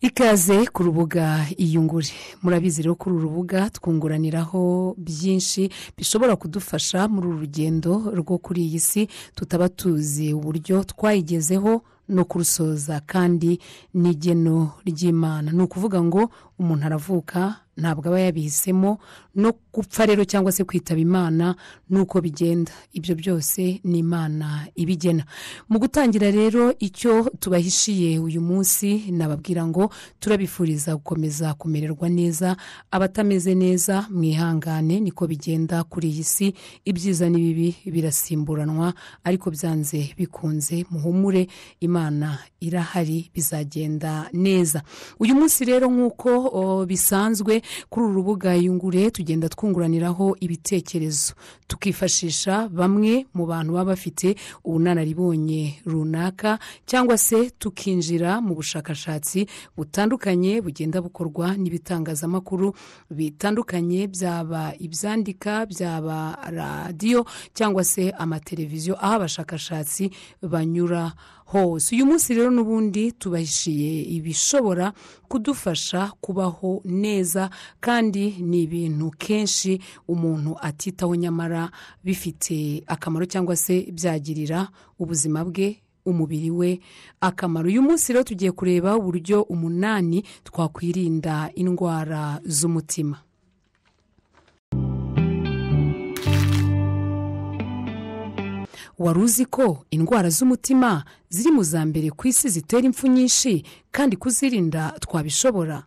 Ikaze ku rubuga Iyungure. Murabizi rero, kuri uru rubuga twunguraniraho byinshi bishobora kudufasha muri uru rugendo rwo kuri iyi si tutaba tuzi uburyo twayigezeho no kurusoza, kandi n'igeno ry'Imana. Ni ukuvuga ngo umuntu aravuka, ntabwo aba yabihisemo, no gupfa rero cyangwa se kwitaba Imana nuko bigenda. Ibyo byose ni Imana ibigena. Mu gutangira rero, icyo tubahishiye uyu munsi, nababwira ngo turabifuriza gukomeza kumererwa neza. Abatameze neza mwihangane, niko bigenda kuri iyi si, ibyiza n'ibibi birasimburanwa, ariko byanze bikunze muhumure, Imana irahari, bizagenda neza. Uyu munsi rero, nk'uko bisanzwe kuri uru rubuga Iyungure, tugenda twunguraniraho ibitekerezo, tukifashisha bamwe mu bantu baba bafite ubunararibonye runaka, cyangwa se tukinjira mu bushakashatsi butandukanye bugenda bukorwa n'ibitangazamakuru bitandukanye, byaba ibyandika, byaba radiyo cyangwa se amateleviziyo, aho abashakashatsi banyura hose. Uyu munsi rero n'ubundi tubahishiye ibishobora kudufasha kubaho neza, kandi ni ibintu kenshi umuntu atitaho nyamara bifite akamaro cyangwa se byagirira ubuzima bwe, umubiri we akamaro. Uyu munsi rero tugiye kureba uburyo umunani twakwirinda indwara z'umutima. Wari uzi ko indwara z'umutima ziri mu za mbere ku isi zitera impfu nyinshi, kandi kuzirinda twabishobora?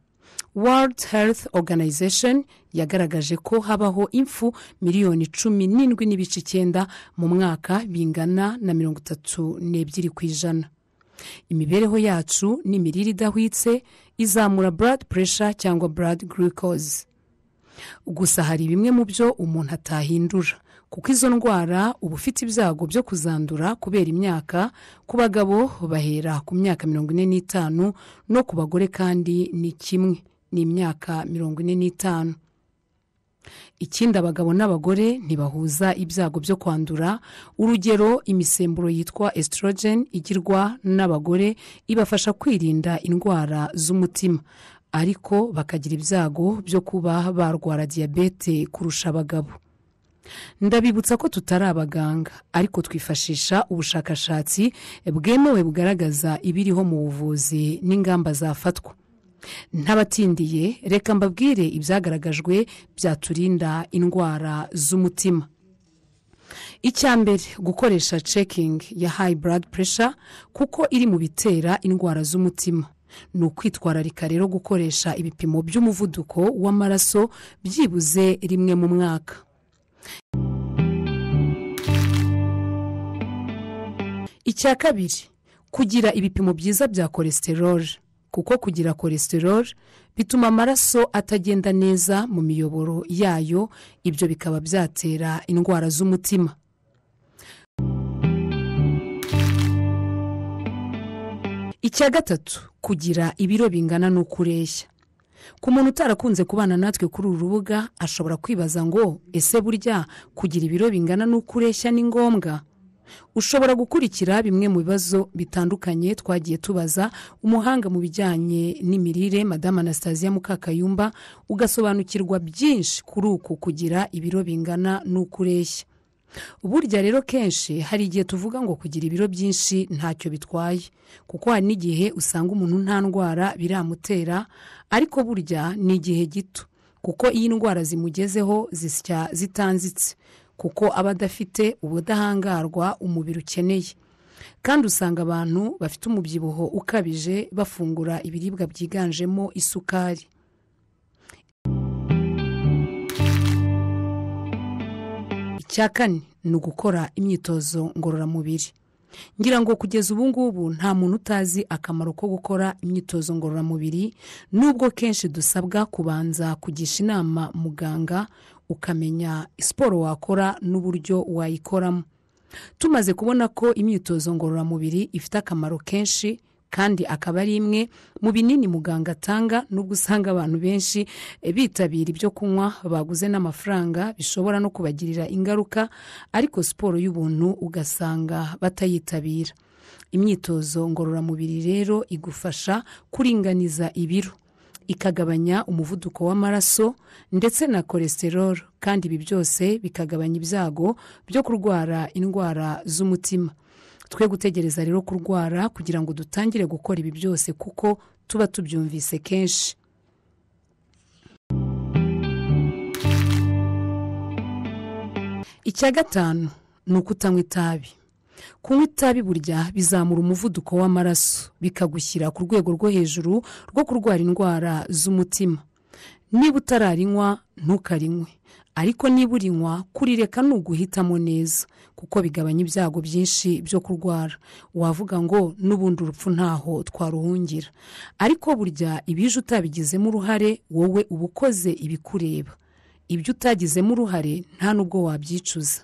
World Health Organization yagaragaje ko habaho impfu miliyoni 17.9 mu mwaka, bingana na 32%. Imibereho yacu n'imirire idahwitse izamura blood pressure cyangwa blood glucose. Gusa hari bimwe mu byo umuntu atahindura, kuko izo ndwara uba ufite ibyago byo kuzandura kubera imyaka. Ku bagabo bahera ku myaka 45, no ku bagore kandi ni kimwe, ni imyaka 45. Ikindi, abagabo n'abagore ntibahuza ibyago byo kwandura. Urugero, imisemburo yitwa estrogen igirwa n'abagore ibafasha kwirinda indwara z'umutima, ariko bakagira ibyago byo kuba barwara diyabete kurusha abagabo. Ndabibutsa ko tutari abaganga, ariko twifashisha ubushakashatsi bwemewe bugaragaza ibiriho mu buvuzi n'ingamba zafatwa. Ntabatindiye, reka mbabwire ibyagaragajwe byaturinda indwara z'umutima. Icya mbere, gukoresha checking ya high blood pressure, kuko iri mu bitera indwara z'umutima. Ni ukwitwararika rero gukoresha ibipimo by'umuvuduko w'amaraso byibuze rimwe mu mwaka. Icya kabiri, kugira ibipimo byiza bya cholesterol, kuko kugira cholesterol bituma amaraso atagenda neza mu miyoboro yayo, ibyo bikaba byatera indwara z'umutima. Icya gatatu, kugira ibiro bingana n'uko ureshya. Ku muntu utarakunze kubana natwe kuri uru rubuga, ashobora kwibaza ngo: "Ese burya kugira ibiro bingana n'uko ureshya ni ngombwa?" Ushobora gukurikira bimwe mu bibazo bitandukanye twagiye tubaza umuhanga mu bijyanye n'imirire, Madamu Anastasia Mukakayumba, ugasobanukirwa byinshi kuri uku kugira ibiro bingana n'uko ureshya. Burya rero kenshi hari igihe tuvuga ngo kugira ibiro byinshi ntacyo bitwaye, kuko hari n'igihe usanga umuntu nta ndwara biramutera, ariko burya ni igihe gito, kuko iyo indwara zimugezeho zisya zitanzitse, kuko aba adafite ubudahangarwa umubiri ukeneye. Kandi usanga abantu bafite umubyibuho ukabije bafungura ibiribwa byiganjemo isukari. Icya kane ni ugukora imyitozo ngororamubiri. Ngira ngo kugeza ubu ngubu nta muntu utazi akamaro ko gukora imyitozo ngororamubiri, nubwo kenshi dusabwa kubanza kugisha inama muganga, ukamenya siporo wakora n'uburyo wayikoramo. Tumaze kubona ko imyitozo ngororamubiri ifite akamaro kenshi. Kandi akaba ari imwe mu binini muganga atanga, nubwo usanga abantu benshi bitabira ibyo kunywa baguze n'amafaranga bishobora no kubagirira ingaruka, ariko siporo y'ubuntu ugasanga batayitabira. Imyitozo ngororamubiri rero igufasha kuringaniza ibiro, ikagabanya umuvuduko w'amaraso ndetse na cholesterol, kandi ibi byose bikagabanya ibyago byo kurwara indwara z'umutima. Twe gutegereza rero kurwara kugira ngo dutangire gukora ibi byose, kuko tuba tubyumvise kenshi. Icya gatanu ni ukutanywa itabi. Kunywa itabi burya bizamura umuvuduko w'amaraso, bikagushyira ku rwego rwo hejuru rwo kurwara indwara z'umutima. Niba utararinywa ntukarinywe, ariko niba urinywa kurireka ni uguhitamo neza, kuko bigabanya ibyago byinshi byo kurwara. Wavuga ngo n'ubundi urupfu ntaho twaruhungira, ariko burya ibije utabigizemo uruhare wowe uba ukoze ibikureba. Ibyo utagizemo uruhare nta nubwo wabyicuza.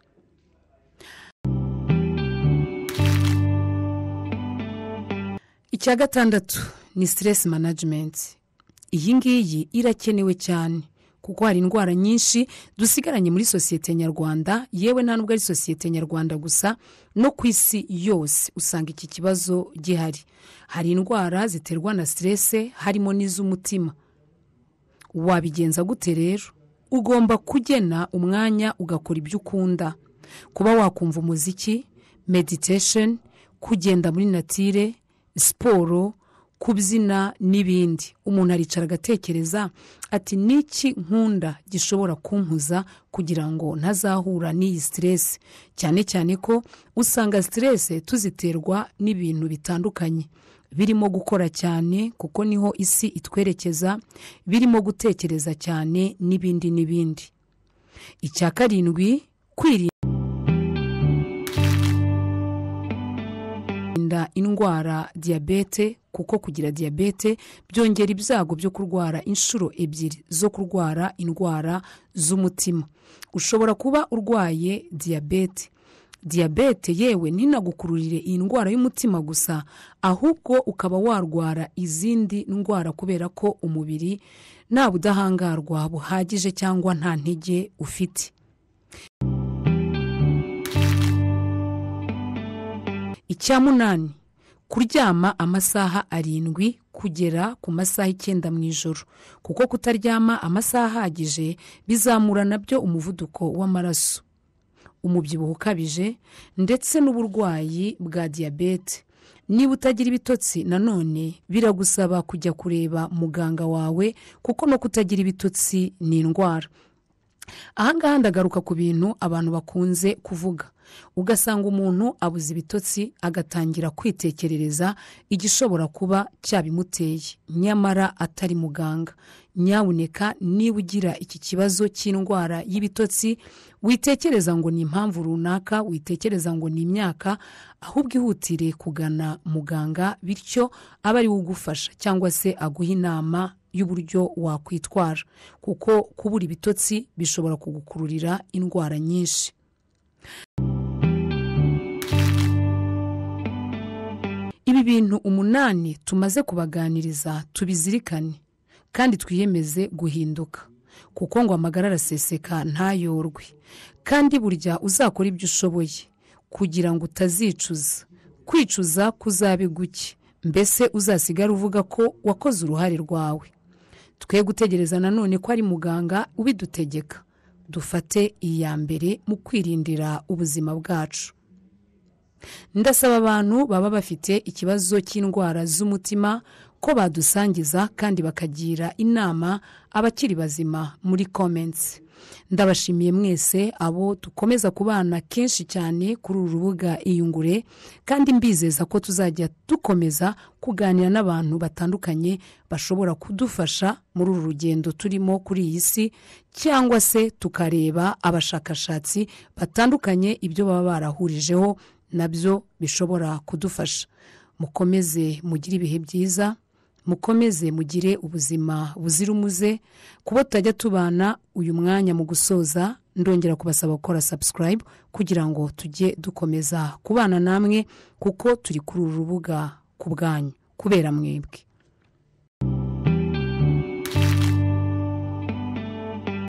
Icya gatandatu ni stress management. Iyi ngiyi irakenewe cyane, kuko hari indwara nyinshi dusigaranye muri sosiyete nyarwanda, yewe nta nubwo ari sosiyete nyarwanda gusa, no ku isi yose usanga iki kibazo gihari. Hari indwara ziterwa na stress, harimo n'iz'umutima. Wabigenza gute rero? Ugomba kugena umwanya ugakora ibyo ukunda, kuba wakumva umuziki, meditation, kugenda muri natire, siporo, kubyina n'ibindi. Umuntu aricara agatekereza ati niki nkunda gishobora kumpuza kugira ngo ntazahura n'iyi stress, cyane cyane ko usanga stress tuziterwa n'ibintu bitandukanye, birimo gukora cyane kuko niho isi itwerekeza, birimo gutekereza cyane n'ibindi n'ibindi. Icya karindwi, kwirinda indwara diyabete, kuko kugira diyabete byongera ibyago byo kurwara inshuro 2 zo kurwara indwara z'umutima. Ushobora kuba urwaye diyabete. Diyabete yewe ntinagukururire iyi ndwara y'umutima gusa, ahubwo ukaba warwara izindi ndwara kubera ko umubiri nta budahangarwa buhagije cyangwa nta ntege ufite. Icya munani, kuryama amasaha 7 kugera ku masaha 9 mu ijoro, kuko kutaryama amasaha ahagije bizamura nabyo umuvuduko w'amaraso, umubyibuho ukabije ndetse n'uburwayi bwa diyabete. Niba utagira ibitotsi nanone biragusaba kujya kureba muganga wawe, kuko no kutagira ibitotsi ni indwara. Ahangaha ndagaruka ku bintu abantu bakunze kuvuga, ugasanga umuntu abuze ibitotsi agatangira kwitekerereza igishobora kuba cyabimuteye, nyamara atari muganga. Nyabuneka niba ugira iki kibazo cy'indwara y'ibitotsi, witekereza ngo ni impamvu runaka, witekereza ngo ni imyaka, ahubwo ihutire kugana muganga, bityo abe ari we ugufasha cyangwa se aguha inama y'uburyo wakwitwara, kuko kubura ibitotsi bishobora kugukururira indwara nyinshi. Ibi bintu 8 tumaze kubaganiriza tubizirikane kandi twiyemeze guhinduka, kuko ngo amagara araseseka ntayorwe. Kandi burya uzakora ibyo ushoboye kugira ngo utazicuza. Kwicuza kuzabe guke, mbese uzasigara uvuga ko wakoze uruhare rwawe. Twe gutegereza nanone ko ari muganga ubidutegeka, dufate iya mbere mu kwirindira ubuzima bwacu. Ndasaba abantu baba bafite ikibazo cy'indwara z'umutima ko badusangiza kandi bakagira inama abakiri bazima muri comments. Ndabashimiye mwese abo dukomeza kubana kenshi cyane kuri uru rubuga Iyungure, kandi mbizeza ko tuzajya dukomeza kuganira n'abantu batandukanye bashobora kudufasha muri uru rugendo turimo kuri iyi si, cyangwa se tukareba abashakashatsi batandukanye ibyo baba barahurijeho nabyo bishobora kudufasha. Mukomeze mugire ibihe byiza, mukomeze mugire ubuzima buzira umuze. Kuba tutajya tubana uyu mwanya mu gusoza, ndongera kubasaba gukora subscribe kugira ngo tujye dukomeza kubana namwe, kuko turi kuri uru rubuga ku bwanyu. Kubera mwebwe.